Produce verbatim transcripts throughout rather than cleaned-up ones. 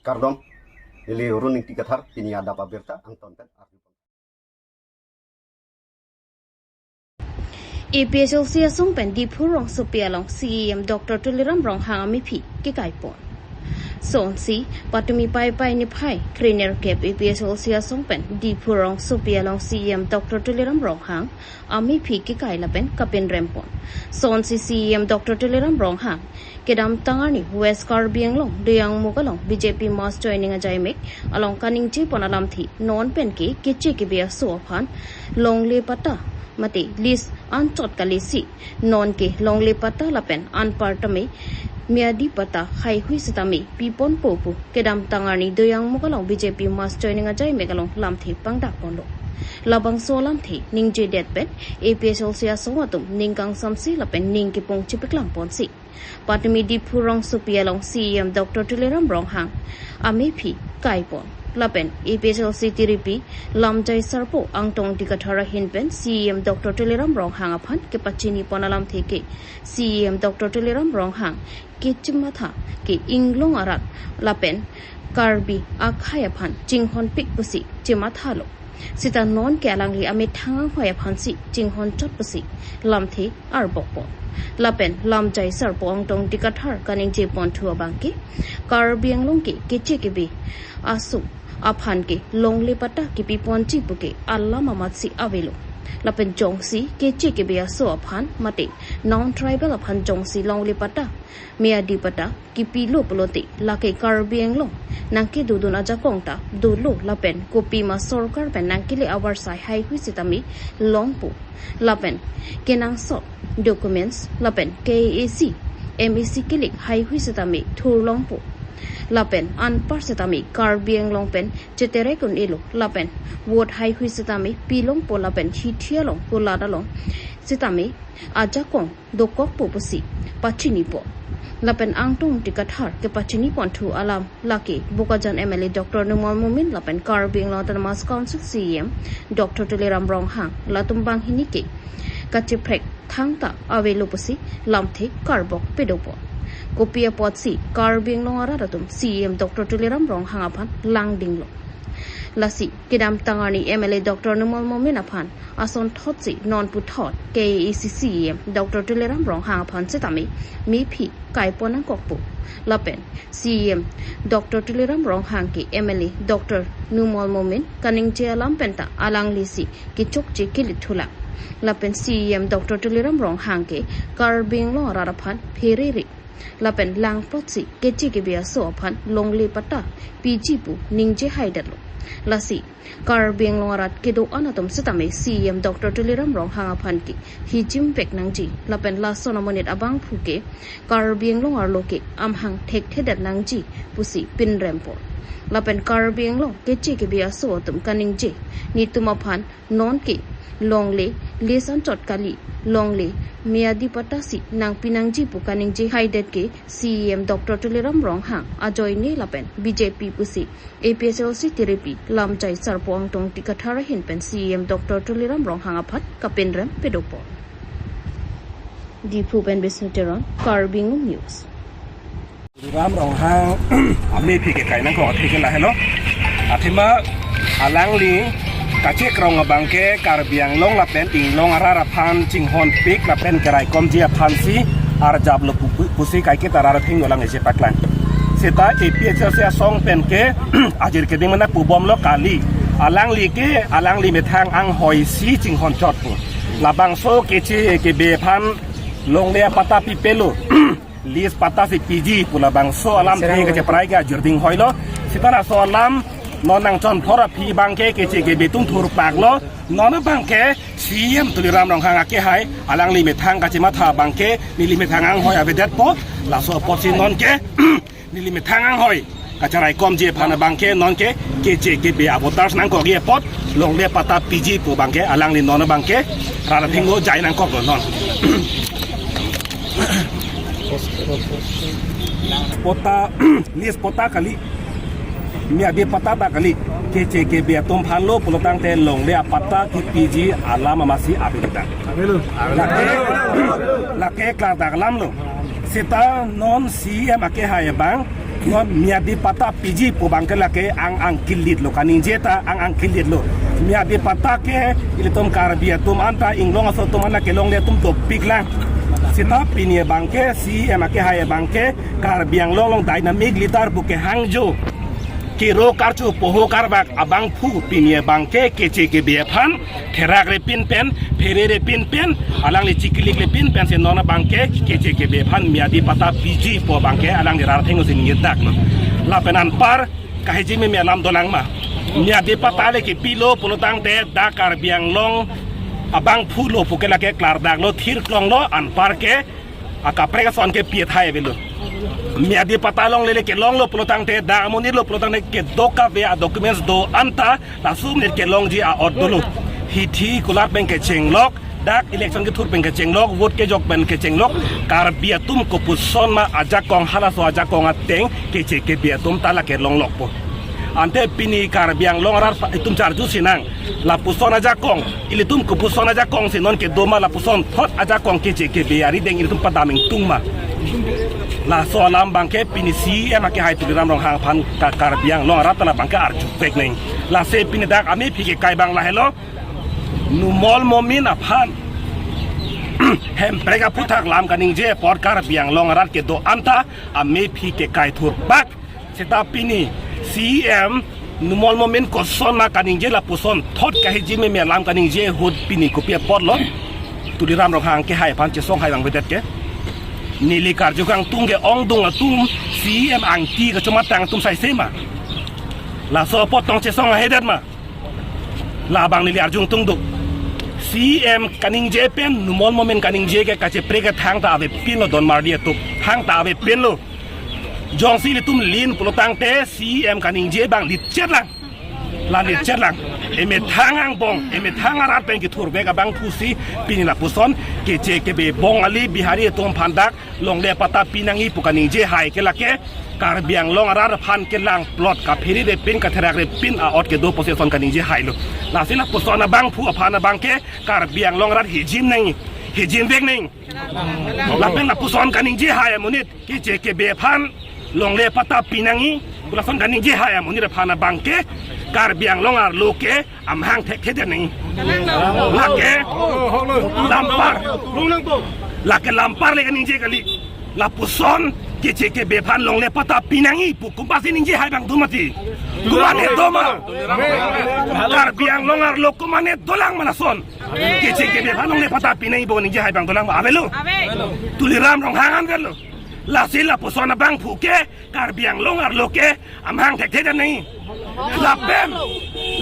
Kardom, neli Run Ingti Kathar, pini adap abirta angton pen arju. A P H L C asong pen Diphu rongsopi along C E M Doctor Tuliram Ronghang amephi kekai pon. Sonsi, patumi Paipai niphai krenerkep A P H L C asong pen Diphu rongsopi along C E M Doctor Tuliram Ronghang amephi kekai lapen kapinrem pon. Sonsi C E M Doctor Tuliram Ronghang kedamtang arni West Karbi Anglong Doyangmukh along B J P mass joining ajaimek along kaningje pon alamthe non penke keche kebe aso aphan longle patta mate lease anchot kalisi nonke longle patta lapen anparta me miyadi patta haihui sitame pipon po pu kedamtang arni Doyangmukh along B J P mass joining ajaimek along lamthe pangdak ponlo. Labangso alamthe ningjedet pen A P H L C asong atum ning kangsamsi lapen ning kepung chipiklang ponsi, patumi Diphu rongsopi along C E M Doctor Tuliram Ronghang amephi kai pon. Lapen A P H L C tiripi lamjai sarpo Angtong Ingti Kathar ahin pen C E M Doctor Tuliram Ronghang aphan kepachini pon alamthe ke C E M Doctor Tuliram Ronghang kechematha ke inglong arat lapen Karbi akhei aphan chinghonpik pusi chemathalo. Sita nonke alangli amethang anghoi aphansi chinghonchot pusi lamthe arbok pon. Lapen lamjai sarpo Angtong Ingti Kathar kaningje ponthu abangke Karbi Anglong ke keche kebe aso aphan ke longle patta kepi ponji puke alam amatsi avelo. Lapen jongsi keche kebe aso aphan mate non tribal aphan jongsi longle patta miyadi patta kepilo pulote lake Karbi Anglong nangkedodun ajakong ta dolo lapen kopima sorkar pen nangkele avarsai haihui sitame longpo. Lapen kenangsot documents lapen K A A C, M A C kilik haihui sitame thurlongpo. Lapen anpar sitame Karbi Anglong pen cheterek un-elo lapen vote haihui sitame pilongpo lapen hithi along pulat along sitame ajakong dokokpo pusi pachinipo. Lapen Angtong Ingti Kathar kepachini ponthu alam lake Bokajan M L A Doctor Numal Momin lapen Karbi Anglong Autonomous Council C E M Doctor Tuliram Ronghang latum banghini ke kacheprek thangta avelo pusi lamthe karbok pedopo. Kopi apotsi Karbi Anglong arat atum C E M Doctor Tuliram Ronghang aphan langdinglo. Lasi kedamtang arni M L A Doctor Numal Momin aphan asonthotsi non puthot K A A C C E M Doctor Tuliram Ronghang aphan sitame mephi kai pon nangkokpo. Lapen C E M Doctor Tuliram Ronghang ke M L A Doctor Numal Momin kaningje alam penta alanglisi kechokche kelithulak. Lapen C E M Doctor Tuliram Ronghang ke Karbi Anglong arat aphan pherere lapen langplotsi keche kebe aso aphan longle patta piji pu ningje haidetlo. Lasi Karbi Anglong arat kedo-an atum sitame C E M Doctor Tuliram Ronghang aphan ke hijim vek nangji lapen lason amonit abangphu ke Karbi Anglong arlo ke amahang thekthedet nangji pusi pinrempo. Lapen Karbi Anglong keche kebe aso atum kaningje netum aphan nonke longle lease anchot kali longle miyadi patta si nangpi nangji pu kaningje haidet ke C E M Doctor Tuliram Ronghang ajoine lapen B J P pusi A P H L C tiripi lamjai sarpo Angtong Ingti Kathar ahin pen C E M Doctor Tuliram Ronghang aphan kapinrem pedopo. Diphu pen Bisnu Teron, Karbi Anglong News. Ram Ronghang amephi kekai nangkok athe ke lahelo. Athema alangli kachekrong abangke Karbi Anglong lapen inglong arat aphan chinghonpik lapen keraikomji aphansi arjaplo pu-, pu-, pusi kaiketa rat athengno alang isi paklang. Seta A P H L C asong penke ajir keding mana pubomlo kali. Alangli ke alangli methang anghoi si chinghonchot pu. Labangso keche kebe aphan longle apatta pipelo. Lease patta si piji pu labangso alamthe kacheprai ke ajirding hoilo. Seta laso alam non nangchonphor aphi abangke keche kebe atum thurpaklo. Non abangke C E M Tuliram Ronghang akehai alangli methang kachematha abangke neli methang anghoi avedetpo. Laso apotsi nonke neli methang anghoi kacharaikomji aphan abangke nonke keche kebe avoters nangkokji apot longle patta piji pu abangke alangli non abangke rat athengno jai nangkoklo non. Patta, lease patta kali, miyadi patta ta kali, keche kebe atum aphanlo pulotangte longle apatta kepiji alam amatsi avedetang. Lake, lake klardak alamlo. Seta non C E M akehai abang Non miyadi patta piji pu abangke lake ang angkilit lo, kaningje ta ang angkilit lo. Miyadi patta ke ilitum Karbi atum anta, Inglong aso atum anta kelongle atum dopik lang. Seta pini abangke C E M akehai abangke Karbi Anglong along dynamic leader pu kehangjo, kero karcho poho karbak abangphu pini abangke K C K B aphan therak repin pen, phere repin pen, alangli chikilik repin pensi non abangke K C K B aphan miyadi patta piji pu abangke alangli rat atheng si ningjedak lo. Lapen anpar kahiji meme alam dolang ma. Miyadi patta le kepilo pulo tangte dak Karbi Anglong abangphu lo puke lake klardak lo, thirklong lo, anpar ke akaprek ason ke piet hai avelo. Miyadi patta longle le kelong lo pulo tangte, dak amonit lo pulo tangte kedo kave a documents do anta, laso amonit kelongji a-ot dolo. Hithi kulat pen kechenglok, dak election kethur pen kechenglok, vote kejok pen kechenglok, Karbi atum kopuson ma ajakong, halaso ajakong ateng K C K B atum ta lake longlokpo. Ante pini Karbi Anglong arat itum charju sinang, lapuson ajakong, ilitum kopuson ajakong si non kedo ma, lapuson thot ajakong K C K B arideng ilitum padam ingtung ma. Laso alam abangke pini C E M akehai Tuliram Ronghang aphan ka Karbi Anglong arat ta labangke arjuvek nang. Lasi pini dak amephi kekai abang lahelo, Numal Momin aphan Hemprek aphuthak lam kaningje apot Karbi Anglong arat kedo anta amephi kekai thurbak. Seta pini C E M Numal Momin koson ma kaningje, lapuson thot kahiji meme alam kaningje ahut pini kopi apotlo Tuliram Ronghang akehai aphan chesong hai abang bedet ke? Neli karju kangtung ke ongdung atum C E M angti kachomatang atum saise ma? Laso apot tong chesong haidet ma? Labang neli arjung tungduk. C E M kaningje pen Numal Momin kaningje ke kacheprek ke thangta avepinlo, don marli atum, thangta avepinlo. Jongsi ilitum lin pulo tangte C E M kaningje abang litchet lang. La litchet lang. Emethang angbong, emethang arat pen kethurvek abangphu si pini lapuson K C K B Bongali Bihari atum aphan dak longle patta pinangji pu kaningje hai ke lake Karbi Anglong arat aphan kelang plot, kaphere repin, katherak repin a-ot kedo pusi lason kaningje hailo. Lasi lapuson abangphu aphan abangke Karbi Anglong arat hijim nang, hijimvek nang. Lapen lapuson kaningje hai amonit K C K B aphan longle patta pinangji pu lason kaningje hai amonit aphan abangke Karbi Anglong arlo ke amahang thekthedet nang. Lake lampar, lake lampar le kaningje kali. Lapuson K C K B aphan longle patta pinangji pu komatsi ningje hai abang do mati? Komatne do ma? Karbi Anglong arlo komatne dolang ma lason? K C K B aphan longle patta pinangji pu ningje hai abang dolang ma? Avelo. Tuliram Ronghang an avelo. Lasi lapuson abangphu ke Karbi Anglong arlo ke amahang thekthedet nang. Lapen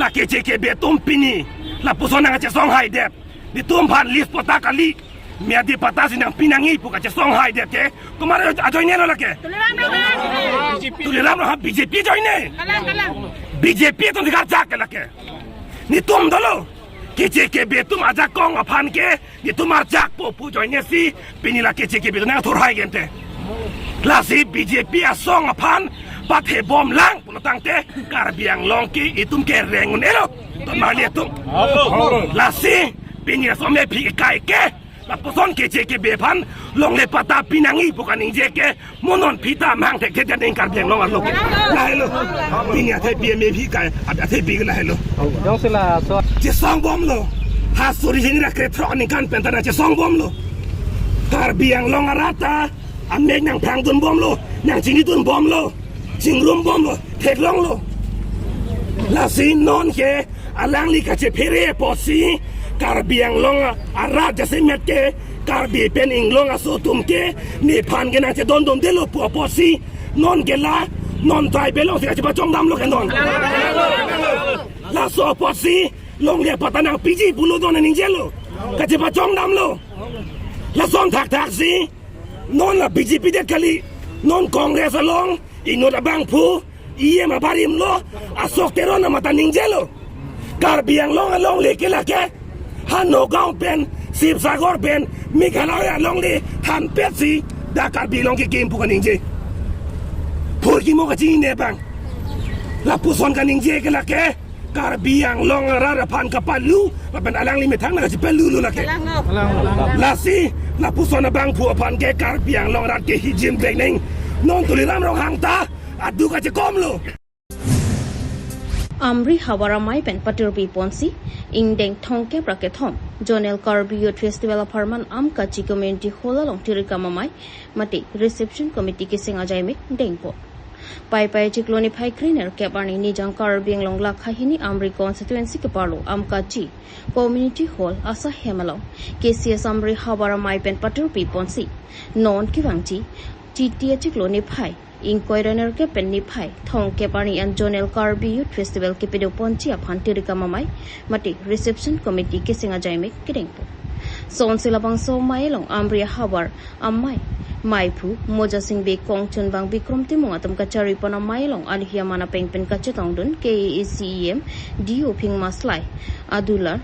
la K C K B atum pini lapuson nangchesong haidet, netum aphan list patta kali, miyadi patta si nangpinangji pu kachesong haidet ke komat ajoine lo lake? Tuliram Ronghang. Tuliram Ronghang B J P ajoine. Kalang, kalang. B J P atum karjak ke lake. Netum dolo K C K B atum ajakong aphan ke netum arjakpo pu ajoine si pini la K C K B atum nangthur hai gente. Lasi B J P asong aphan pathebom lang pulo tangte Karbi Anglong ke itum kereng un-elo, don marli atum. Lasi pini laso amephi kekai ke lapuson K C K B aphan longle patta pinangji pu kaningje ke mo non pita amahang thekthedet nang Karbi Anglong arlo ke? Lahelo. Pini athepi amephi kai, athepi ke lahelo. Jongsi laso chesong bomlo. Ha suri hini ra krethrok aningkan pen ta nangchesong bomlo. Karbi Anglong arat ta amek nangphrang dun bomlo, nangchini dun bomlo, chingrum bomlo, theklonglo. Lasi non ke alangli kachephere apotsi Karbi Anglong arat jasemet ke Karbi pen Inglong aso atum ke nephan ke nangchedondundelo pu apotsi non ke la non tribal alongsi kachepachongdamlo ke non? Laso apotsi longle patta nangpiji pulo don aningjelo, kachepachongdamlo. Lason thakthaksi non la B J P det kali, non Congress along inut abangphu E M abarim lo, Ashok Teron amat ta ningjelo. Karbi Anglong alongle ke lake ha Nagaon pen, Sibsagar pen, Meghalaya alongle thanpet si dak Karbi Anglong kekim pu kaningje. Phurkimo kachinine abang. Lapuson kaningje ke lake Karbi Anglong arat aphan kapalu, lapen alangli methang nangkachepalulo lake. Lasi lapuson abangphu aphan ke Karbi Anglong arat ke hijimvek nang. Non Tuliram Ronghang ta Adu kachekomlo. Amri havar amei pen patirpi ponsi, ingdeng thomkep ra kethom, Zonal Karbi Youth Festival apharman Amkachi Community Hall along tirikam amei, mate Reception Committee keseng ajaimek dengpo. Paipai chiklo niphai krenerkep arni Nijang Karbi Anglong lakha hini Amri constituency kepharlo Amkachi Community Hall asahem along K C S Amri havar amei pen patirpi ponsi, non kevangji Chiti achiklo niphai ingkoi ra nerkep pen niphai thomkep arni an Zonal Karbi Youth Festival kepedo ponji aphan tirikam amei, mate Reception Committee keseng ajaimek kedengpo. Sonsi labangso amei along Amri havar amei, meiphu Mojasing Bey, kongchunbang Bikrom Timung atum kachari pon amei along alihi aman apeng pen kachetongdun K A A C E M D O Phingma Slai, Adular,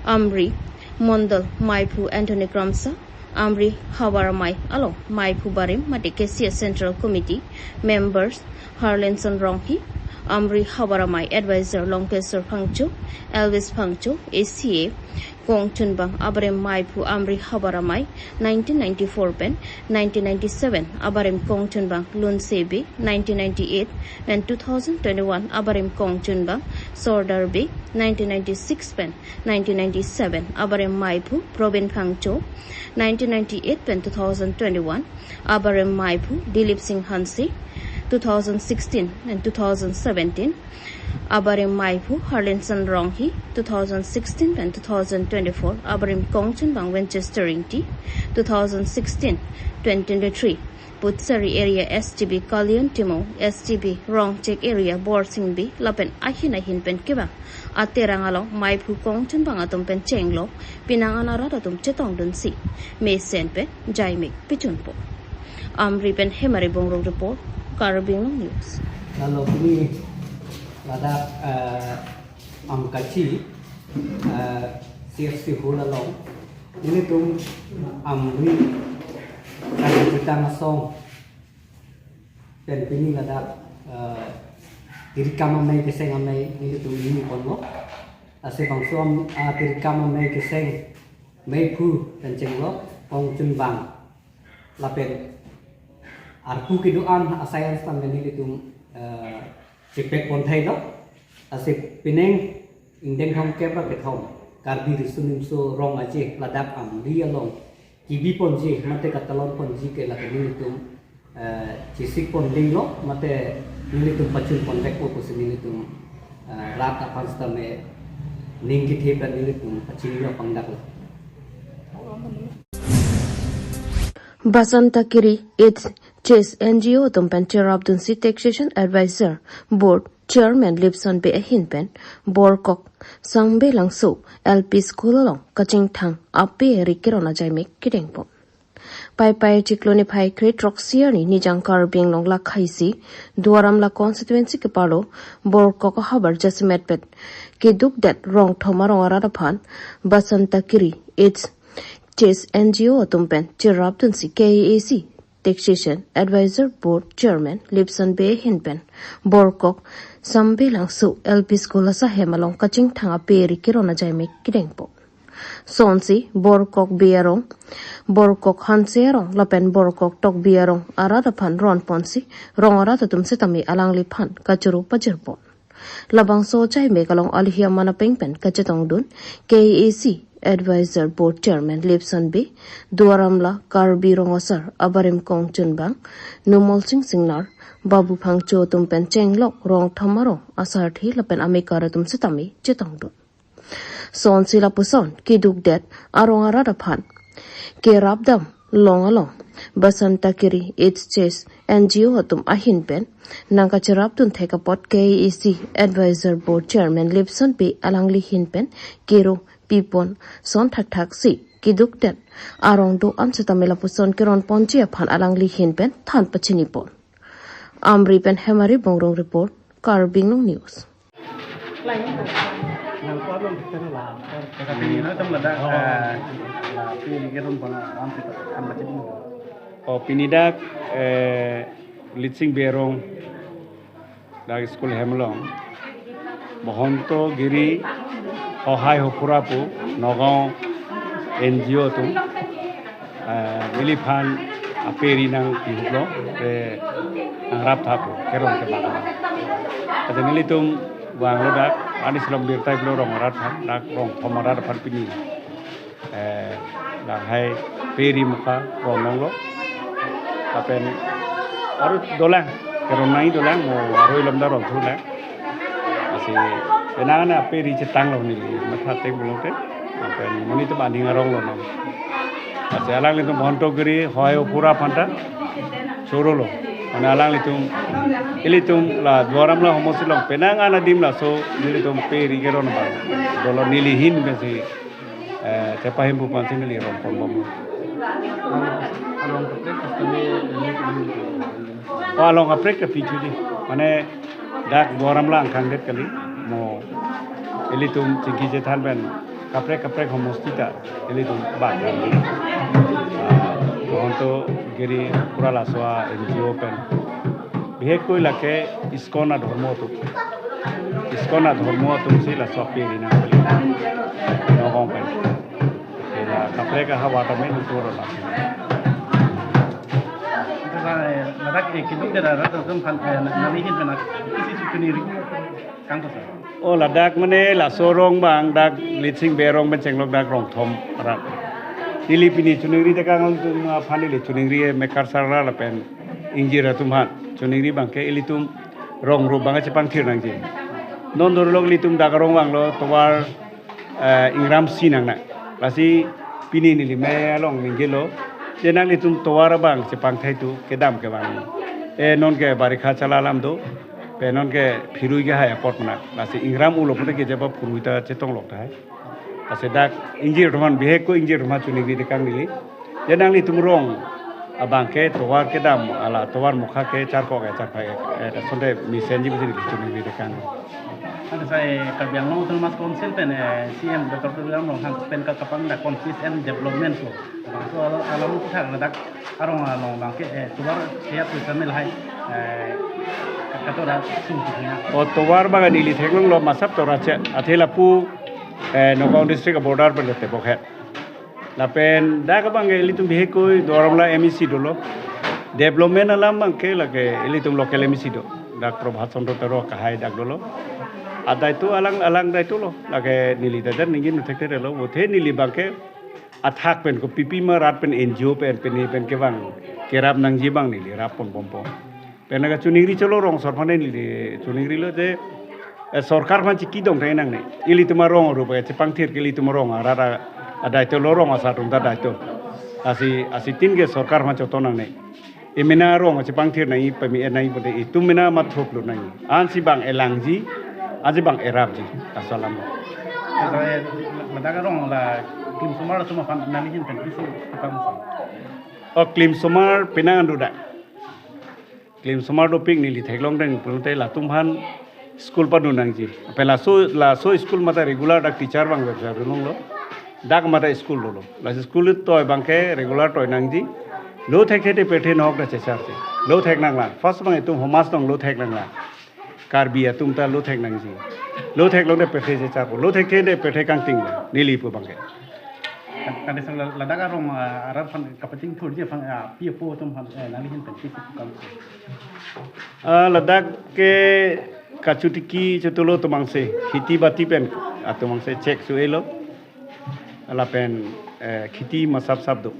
Amri Mondol meiphu Anthony Kramsa, Amri havar amei along meiphu barim mate K C S Central Committee members Harlenson Ronghi, Amri havar amei advisor Longkesor Phangcho, Elvis Phangcho, A C A, kongchunbang abarim meiphu Amri havar amei nineteen ninety-four pen nineteen ninety-seven, abarim kongchunbang Lunse Bey nineteen ninety-eight pen two thousand twenty-one, abarim kongchunbang Sordar Bey nineteen ninety-six pen nineteen ninety-seven, abarim meiphu Probin Phangcho nineteen ninety-eight pen two thousand twenty-one, abarim meiphu Dilip Singh Hanse two thousand sixteen and two thousand seventeen, abarim meiphu Harlenson Ronghi two thousand sixteen pen two thousand twenty-four, abarim kongchunbang Winchester Ingti two thousand sixteen twenty twenty-three, Putsari area S T B Kalyan Timung, S T B Rongchek area Borsing Bey, lapen ahin ahin pen kevang aterang along meiphu kongchunbang atum pen chenglok penang an arat atum chetongdunsi mesen pen jaimek pechunpo. Amri pen Hemari Bongrung report, Karbi Anglong News. Lalo pini ladak, eh, Amkachi, eh, C F C Hall along nelitum Amri kachetang asong pen pini ladak, eh, tirikam amei keseng amei nelitum ingni ponlo. Lasi bangso am, ah, tirikam amei keseng meiphu pen chenglok, kongchunbang lapen arpu kedo-an asai an sitame nelitum, eh, chepek pon thailo. Lasi penang ingdeng thomkep ra kethom Karbi Riso Nimso Rong Aje ladak Amri along kebi ponji mate katalon ponji ke lake nelitum, eh, chesik pon dinglo mate nelitum pachun pon vekpo pusi nelitum, eh, rat aphan sitame ning kethe pen nelitum pachini apangdaklo. Basanta Kiri AIDS Chest N G O atum pen cherapdunsi Taxation Advisor Board Chairman Lipson Bey ahin pen Borkok Sambelangso L P School along kachingthang ape ri keron ajaimek kedengpo. Paipai chiklo niphai kre throksi arni Nijang Karbi Anglong lakha isi Duar Amla constituency kepharlo Borkok ahavar jasemet pen kedukdet rong thom arong arat aphan Basanta Kiri AIDS Chest N G O atum pen cherapdunsi K A A C Taxation Advisor Board Chairman Lipson Bey ahin pen Borkok Sambelangso L P School asahem along kachingthang ape ri keron ajaimek kedengpo. Sonsi Borkok Bey arong, Borkok Hanse arong lapen Borkok Tokbi arong arat aphan ron ponsi rong arat atum sitame alangliphan kachoro pajirpon. Labangso jaimek along alihi aman apeng pen kachetongdun K A A C Advisor Board Chairman Lipson Bey, Duar Amla Karbi Rong Asar abarim kongchunbang Numol Sing Singnar, Babu Phangcho atum pen chenglok rong thom arong asarthe lapen amekar atum sitame chetongdun. Sonsi lapuson kedukdet arong arat aphan kerapdam long along Basanta Kiri AIDS Chest N G O atum ahin pen nangkacherapdun thek apot K A A C Advisor Board Chairman Lipson Bey alangli ahin pen kero pipon son thakthaksi kedukdet arong do-an sitame lapuson keron ponji aphan alangli ahin pen than pachinipon. Amri pen Hemari Bongrung report, Karbi Anglong News. O pini dak, eh, Litsing Bey arong dak school hem along Mohonto Giri Hohai Hopura pu Nagaon N G O atum, eh, neliphan ape ri nangpihuplo, eh, nangrap thaplo, kerong kebang. Ate nelitum vanglo dak, ani silom birtai pulo rong arat aphan, dak rong thom arat aphan pini. Eh, dak hai ape ri mukha rong longlo. Lapen aru dolang, kerong nangji dolang, mo aru ilom dak rong thulang. Lasi penang an ape ri chetanglo neli, matha thek pulote. Lapen monit atum aning aronglo non. Lasi alanglitum Bhontogiri, Hohaiyapura aphanta chorolo. Mane alanglitum, ilitum la Duar Amla homosti along penang an adim laso nelitum ape ri kerong abang dolo, neli ahin pensi, eh, chepahim pu pensi neli rong ponbomlo. Along kaprek kami, eh, Oh, along kaprek ta pichu di. Mane dak Duar Amla angkang det kali, mo ilitum chingki chethan pen kaprek kaprek homosti ta ilitum bak. Ah, Bhontogiri pura laso a-N G O pen. Bihekkoi lake ISKCON adhormo atum. ISKCON adhormo atumsi laso ape ri nangpali. Nokong pen. Ila kaprek ahavar tame nuturo la. Ito ba, eh, ladak, eh, kiduk dera rat atum aphan, eh, na-, nangli ahin pen isi chuningri kangpo sir? Oh, ladak mane laso rong abang dak Litsing Bey arong pen chenglok dak rong thom arat. Neli pini chuningri tekang atum aphan neli chuningri, eh, mekar sarla lapen ingjir atum aphan chuningri abangke ilitum rong rup abang chepangthir nangji. Non dorlok ilitum dak arong vanglo tovar, eh, ingram isi nangnang. Lasi pini neli me along ningjelo, je nanglitum tovar abang chepangthai tu kedam kevang. Eh, nonke barikha chala alam do, pen nonke phirui kehai apot mena. Lasi ingram ulo pute ke jaba phirui ta chetonglok tahai. Lasi dak ingjir atum aphan, bihekkoi ingjir atum aphan chuningri tekang neli. Je nanglitum rong abangke tovar kedam, hala tovar mukha ke charkok, eh, charphai, eh, sonte mesenji pusi neli chuningri tekang. Ante sai Karbi Anglong Autonomous Council pen, eh, C M Doctor Tuliram Ronghang pen ka kapangdak Council and Development lo. Bangso alam, alam thak ladak arong along abangke, eh, tovar siap bisa mil hai, eh, ka-, katora sung tu ya. Oh, tovar abang neli theklonglo masap tovar che, athe lapu, eh, Nagaon district border pen tebok het. Lapen dak abang ilitum bihekkoi Duar Amla M A C dolo. Development alam abangke lake ilitum local M A C do. Dak Prabhat Chandra Taro akehai dak dolo. Adai tu alang alang dai tu lo. Lake neli dadan ningin nuthek tere lo. Bothe neli abangke athak pen kopipi ma rat pen N G O pen pen pen kevang kerap nangji abang neli rap ponbompo. Pen lake chuningri cholo rong asor aphan neli chuningrilo je, eh, sorkar aphan chikidong thai nangne. Ilitum arong rup ke chepangthir ke ilitum arong arat a-, adai to lo, rong asar atum ta adai to. Lasi, lasi tin ke sorkar aphan choto nangne. Emena rong chepangthir nangji, pemi-et nangji pute itum mena mathrop lo nangji. Ansi abang elangji, ansi abang erapji. Laso alam. Asa, eh, ladak arong la klimsomar atum aphan nangli ahin pen isi tukang sa. Oh, klimsomar penang an do dak. Klimsomar dopik neli theklong deng pulote latum aphan school padun nangji. Aphi laso, laso school mate regular dak teacher abang bebsa dunlonglo. Dak mate school dolo. Laso school toi abangke regular toi nangji. Lo thekthe te pirthe ahok ta checharche. Lo thek nanglang. First abang itum homas tong lo thek nanglang. Karbi atum ta lo thek nangji. Lo theklong te pirthe checharpo. Lo thekthe te pirthe kangting. Neli pu abangke. Kan, kan desa la-, ladak arong, ah, arat aphan kapachingthurji aphan, ah, pi apo atum aphan, eh, nangli ahin pen pi isi tukang. Ah, ladak ke kachotiki chotolo atum angse, kheti bati pen atum angse chek su-elo. Lapen, eh, kheti masap sap do.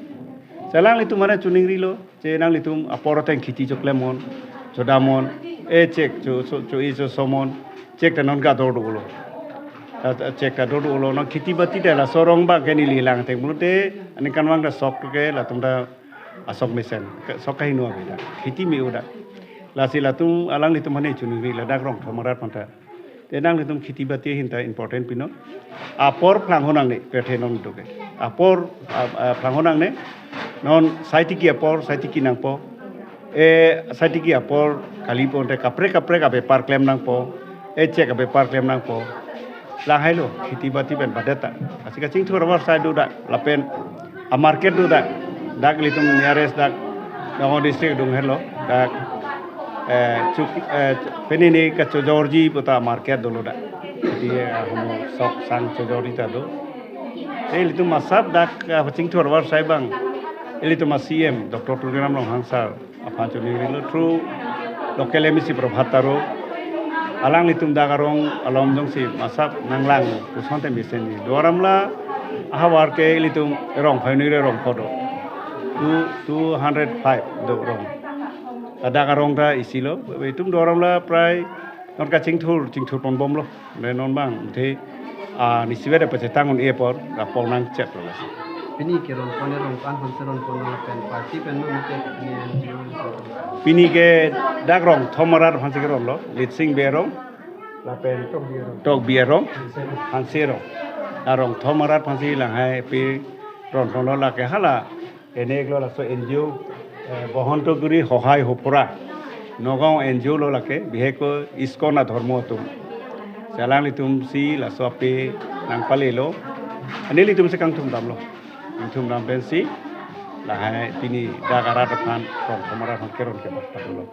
Alanglitum mane chuningrilo. Je nanglitum apor ateng kheti choklem mon, chodam mon, eh, chek cho, cho, cho-e choso mon, chek ta non kador dolo. Ta, ta chek kador dolo, non kheti bati ta laso rong abangke neli lang ateng pulote, aningkanvang ta sok ke latum ta asok mesen, ke sok kahingno ave ta. Kheti me-o ta. Lasi latum alanglitum mane chuningri ladak rong thom arat aphanta. Te nanglitum kheti bati ahin ta important pinon. Apor phlangho nangne, pirthe non do ke. Apor, a, a, phlangho nangne. Non saitiki apor, saitiki nangpo. Eh, saitiki apor kaliponte kaprek kaprek abepar klem nangpo. Eh, chek abepar klem nangpo. Lang hailo, kheti bati pen badet ta. Lasi kachingthur avarsai do dak, lapen a-market do dak. Dak ilitum nearest dak, Nagaon district adung henlo. Dak, eh, chuk, eh, pini ne kachojorji puta market dolo dak. Jadi, eh, homo sok sang chojorji ta do. Te ilitum masap dak, eh, kachingthur avarsai abang. Ilitum a-C M Doctor Tuliram Ronghang sir aphan choningrilo through local M A C Prabhat Taro. Alanglitum dak arong alom jongsi masap nanglang pusonte mesenji. Doramla ahavar ke ilitum rong phainui re rong pho do. Two, two hundred five do rong. Ladak arong ta isilo, itum doramla prai non kachingthur, chingthur ponbomlo. Re non bang, the, ah, nisivet pachetang un-e apor, rapor nangcheplo lasi. Pini ke ron pon rong kan hon se ron pon lapen party pen ma mate pini N G O. Pini ke dak Rongthom arat aphansi keronlo, Litsing Bey arong, lapen Tokbi arong, Hanse arong. La Rongthom arat aphansi lahai pi ron ponlo, lake hala ene iklo laso N G O, eh, Bohontogiri Sohai Sopora. Nagaon N G O lo lake, bihek ko ISKCON adhormo atum. Si alanglitumsi laso ape nangpalelo. Nelitum si kangthum damlo. Kangthum dam pensi lahai pini dak arat aphan, Rongthom arat aphan keron ke basta lo.